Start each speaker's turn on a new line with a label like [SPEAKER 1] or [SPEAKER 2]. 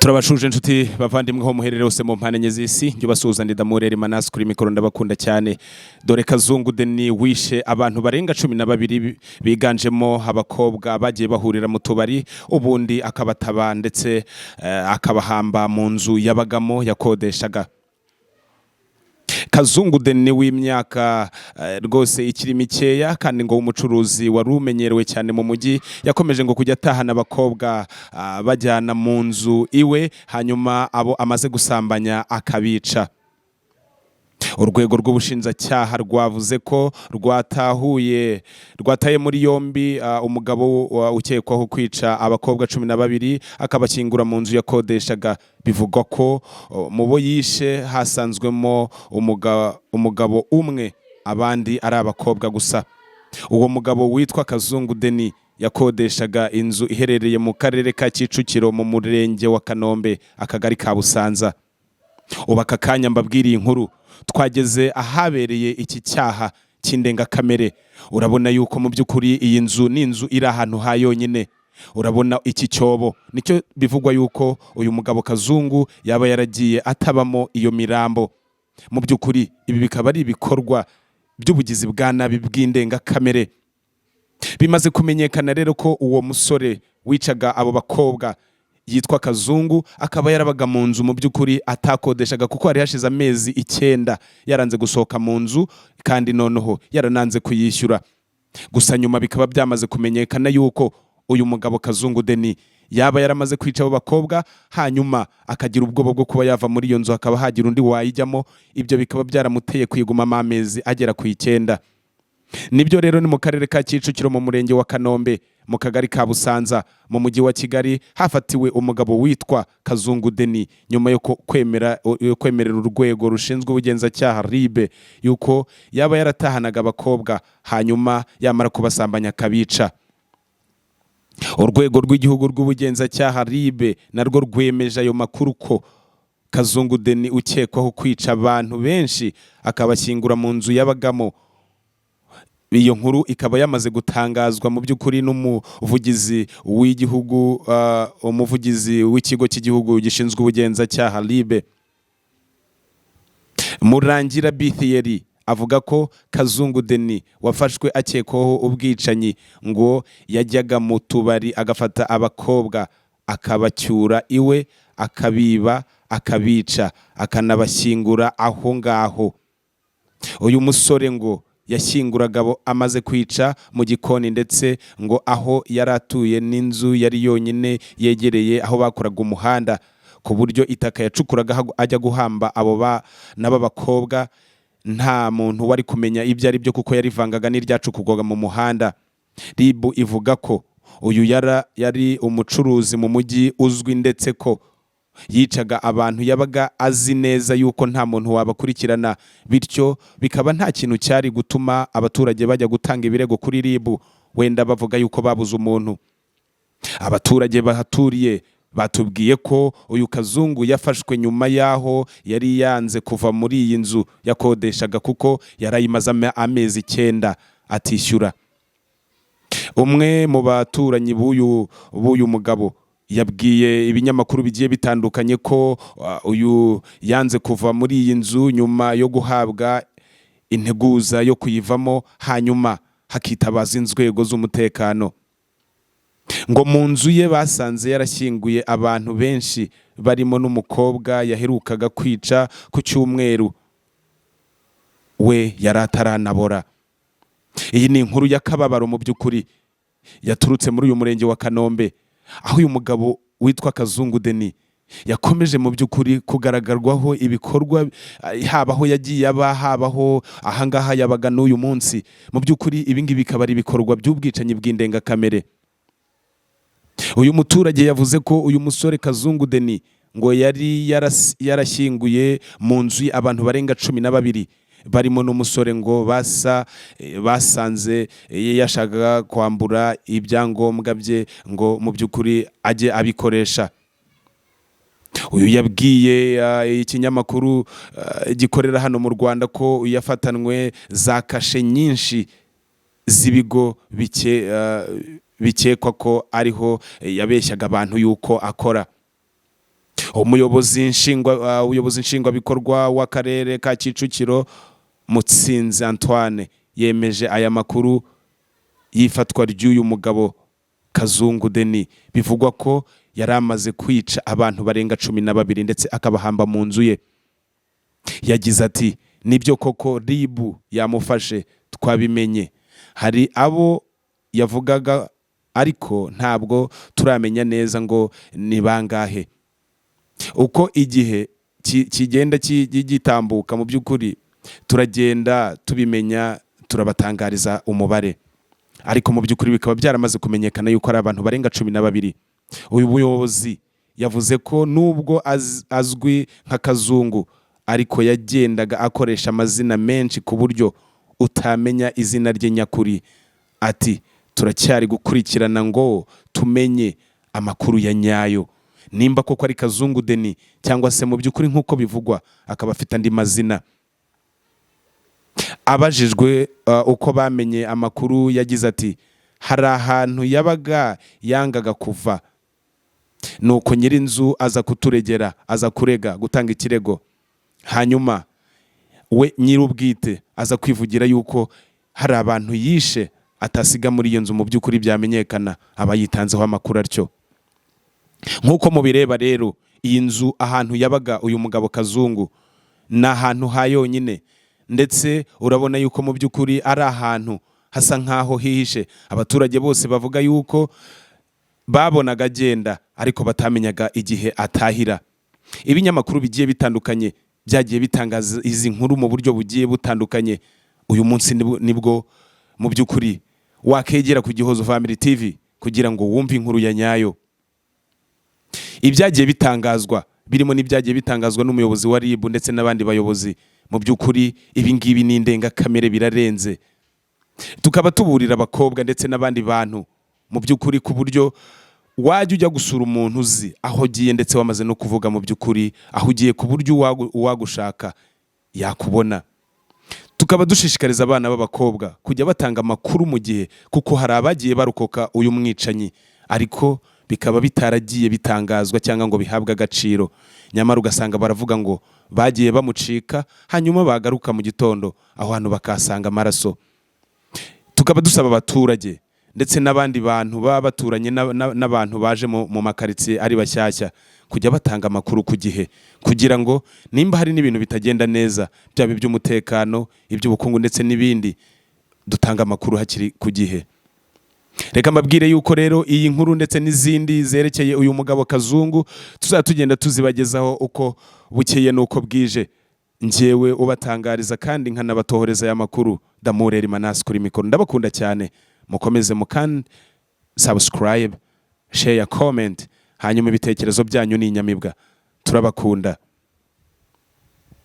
[SPEAKER 1] Turabashuje inshuti bavandimwe ho muherere hose mu mpande enye z'isi. Njye ubasuhuza ndi Damurere Manasi kuri mikoro, ndabakunda cyane. Dore Kazungu Deni wishe abantu barenga 12 biganjemo abakobwa bagiye bahurira mu tubari, ubundi akabataba ndetse akabahamba mu nzu yabagamo yakodeshaga. Kazungu Deni w'imyaka rwose ikiri mikeya kandi ngo w'umucuruzi wari umenyerewe cyane mu mujyi, yakomeje ngo kujya atahana abakobwa bajyana mu nzu iwe, hanyuma abo amaze gusambanya akabica. Urwego rw'ubushinjacyaha rwavuze ko rwatahuye, rwataye muri yombi umugabo ukekwaho kwica abakobwa 12 akabashyingura mu nzu yakodeshaga. Bivugwa ko mu bo yishe hasanzwemo umugabo umwe, abandi ari abakobwa gusa. Uwo mugabo witwa Kazungu Deni yakodeshaga inzu iherereye mu Karere ka Kicukiro, mu Murenge wa Kanombe, Akagari ka Busanza. Ubu aka kanya mbabwiriye inkuru, twageze ahabereye iki cyaha cy'indengakamere. Urabona yuko mu by'ukuri iyi nzu ni inzu iri ahantu ha yonyine. Urabona iki cyobo nicyo bivugwa yuko uyu mugabo Kazungu yaba yaragiye atabamo iyo mirambo. Mu by'ukuri ibi bikaba ari ibikorwa by'ubugizi bwa nabi bw'indengakamere. Bimaze kumenyekana rero ko uwo musore wicaga abo bakobwa yitwa Kazungu, akaba yarabaga mu nzu mu by'ukuri atakodeshaga, kuko hari hashize amezi 9 yaranze gusohoka mu nzu kandi noneho yarananze kuyishyura. Gusa nyuma bikaba byamaze kumenyekana yuko uyu mugabo Kazungu Deni yaba yaramaze kwica abo bakobwa, hanyuma akagira ubwoba bwo kuba yava muri iyo nzu hakaba hagira undi wayijyamo. Ibyo bikaba byaramuteye kuyigumamo amezi agera ku 9. Nibyo rero, ni mu Karere ka Kicukiro, mu Murenge wa Kanombe, mu Kagari ka Busanza, mu Mujyi wa Kigali, hafatiwe umugabo witwa Kazungu Deni nyuma yo kwemera, yo kwemerera urwego rushinzwe ubugenzacyaha RIB yuko yaba yaratahanaga abakobwa, hanyuma yamara kubasambanya akabica. Urwego rw'Igihugu rw'Ubugenzacyaha RIB narwo rwemeje ayo makuru ko Kazungu Deni ukekwaho kwica abantu benshi akabashyingura mu nzu yabagamo. Iyo nkuru ikaba yamaze gutangazwa mu by'ukuri n'umuvugizi w'igihugu, umuvugizi w'Ikigo cy'Igihugu gishinzwe Ubugenzacyaha RIB, Murangira Bithiyeri, avuga ko Kazungu Deni wafashwe akekwaho ubwicanyi ngo yajyaga mu tubari agafata abakobwa akabacyura iwe, akabiba, akabica, akanabashyingura aho ngaho. Uyu musore ngo yashyinguraga abo amaze kwica mu gikoni, ndetse ngo aho yari atuye n'inzu yari yonyine yegereye aho bakoraga umuhanda, ku buryo itaka yacukuraga ajya guhamba abo bana b'abakobwa nta muntu wari kumenya ibyo ari byo, kuko yarivangaga n'iryacukurwaga mu muhanda. RIB ivuga ko uyu yari umucuruzi mu mujyi uzwi, ndetse ko yicaga abantu yabaga azi neza yuko nta muntu wabakurikirana, bityo bikaba nta kintu cyari gutuma abaturage bajya gutanga ibirego kuri RIB wenda bavuga yuko babuze umuntu. Abaturage bahaturiye batubwiye ko uyu Kazungu yafashwe nyuma y'aho yari yanze kuva muri iyi nzu yakodeshaga, kuko yarayimaze amezi 9 atishyura. Umwe mu baturanyi b'uyu mugabo yabwiye ibinyamakuru bigiye bitandukanye ko uyu yanze kuva muri iyi nzu nyuma yo guhabwa integuza yo kuyivamo, hanyuma hakitabaza inzego z'umutekano. Ngo mu nzu ye basanze yarashyinguye abantu benshi, barimo n'umukobwa yaherukaga kwica ku cyumweru, we yari ataranabora. Iyi ni inkuru y'akababaro mu by'ukuri yaturutse muri uyu Murenge wa Kanombe, aho uyu mugabo witwa Kazungu Deni yakomeje mu by'ukuri kugaragarwaho ibikorwa, haba aho yagiye aba, haba aho ahangaha yabaga n'uyu munsi. Mu by'ukuri ibi ngibi bikaba ari ibikorwa by'ubwicanyi bw'indengakamere. Uyu muturage yavuze ko uyu musore Kazungu Deni ngo yari yarashyinguye mu nzu ye abantu barenga 12, barimo n'umusore ngo basa basanze yashakaga kwambura ibyangombwa bye ngo mu by'ukuri ajye abikoresha. Uyu yabwiye ikinyamakuru gikorera hano mu Rwanda ko yafatanwe za kashe nyinshi z'ibigo bikekwa ko ariho yabeshyaga abantu yuko akora. Umuyobozi nshingwabikorwa w'akarere ka Kicukiro, Mutsinzi Antoine, yemeje aya makuru y'ifatwa ry'uyu mugabo Kazungu Denis, bivugwa ko yari amaze kwica abantu barenga 12 ndetse akabahamba mu nzu ye. Yagize ati: "Nibyo koko, RIB yamufashe, twabimenye. Hari abo yavugaga ariko ntabwo turamenya neza ngo ni bangahe. Uko igihe kigenda gitambuka, mu by'ukuri turagenda tubimenya, turabatangariza umubare." Ariko mu by'ukuri bikaba byaramaze kumenyekana yuko ari abantu barenga 12. Uyu muyobozi yavuze ko nubwo azwi nka Kazungu, ariko yagendaga akoresha amazina menshi ku buryo utamenya izina rye nyakuri. Ati: "Turacyari gukurikirana ngo tumenye amakuru ya nyayo, nimba koko ari Kazungu Denis cyangwa se mu by'ukuri nk'uko bivugwa akaba afite andi mazina." Abajijwe uko bamenye amakuru, yagize ati: "Hari ahantu yabaga yangaga kuva, nuko nyir'inzu aza kuturegera, aza kurega, gutanga ikirego, hanyuma we nyir'ubwite aza kwivugira yuko hari abantu yishe atasiga muri iyo nzu. Mu by'ukuri byamenyekana aba yitanzeho amakuru atyo." Nk'uko mubireba rero, iyi nzu ahantu yabaga uyu mugabo Kazungu ni ahantu ha yonyine, ndetse urabona yuko mu by'ukuri ari ahantu hasa nk'aho hihishe. Abaturage bose bavuga yuko babonaga agenda ariko batamenyaga igihe atahira. Ibinyamakuru bigiye bitandukanye byagiye bitangaza izi nkuru mu buryo bugiye butandukanye. Uyu munsi nibwo mu by'ukuri wakegera ku Gihozo Family TV kugira ngo wumve inkuru ya nyayo. Ibyagiye bitangazwa birimo n'ibyagiye bitangazwa n'umuyobozi wa RIB ndetse n'abandi bayobozi, mu by'ukuri ibi ngibi ni indengakamere, birarenze. Tukaba tuburira abakobwa ndetse n'abandi bantu mu by'ukuri, ku buryo wajya ujya gusura umuntu uzi aho ugiye, ndetse wamaze no kuvuga mu by'ukuri aho ugiye, ku buryo uwagushaka yakubona. Tukaba dushishikariza abana b'abakobwa kujya batanga amakuru mu gihe, kuko hari abagiye barokoka uyu mwicanyi ariko bikaba bitaragiye bitangazwa cyangwa ngo bihabwe agaciro. Nyamara ugasanga baravuga ngo bagiye bamucika, hanyuma bagaruka mu gitondo aho hantu bakahasanga amaraso. Tukaba dusaba abaturage ndetse n'abandi bantu baba baturanye n'abantu baje mu makaritsiye ari bashyashya kujya batanga amakuru ku gihe, kugira ngo nimba hari n'ibintu bitagenda neza, byaba iby'umutekano, iby'ubukungu ndetse n'ibindi, dutanga amakuru hakiri ku gihe. Reka mbabwire yuko rero iyi nkuru ndetse n'izindi zerekeye uyu mugabo Kazungu tuzajya tugenda tuzibagezaho uko bukeye n'uko bwije. Njyewe ubatangariza kandi nkanabatohoreza aya makuru, Damureri Manasi kuri mikoro. Ndabakunda cyane, mukomeze mukande subscribe, share, comment, hanyuma ibitekerezo byanyu ni inyamibwa. Turabakunda.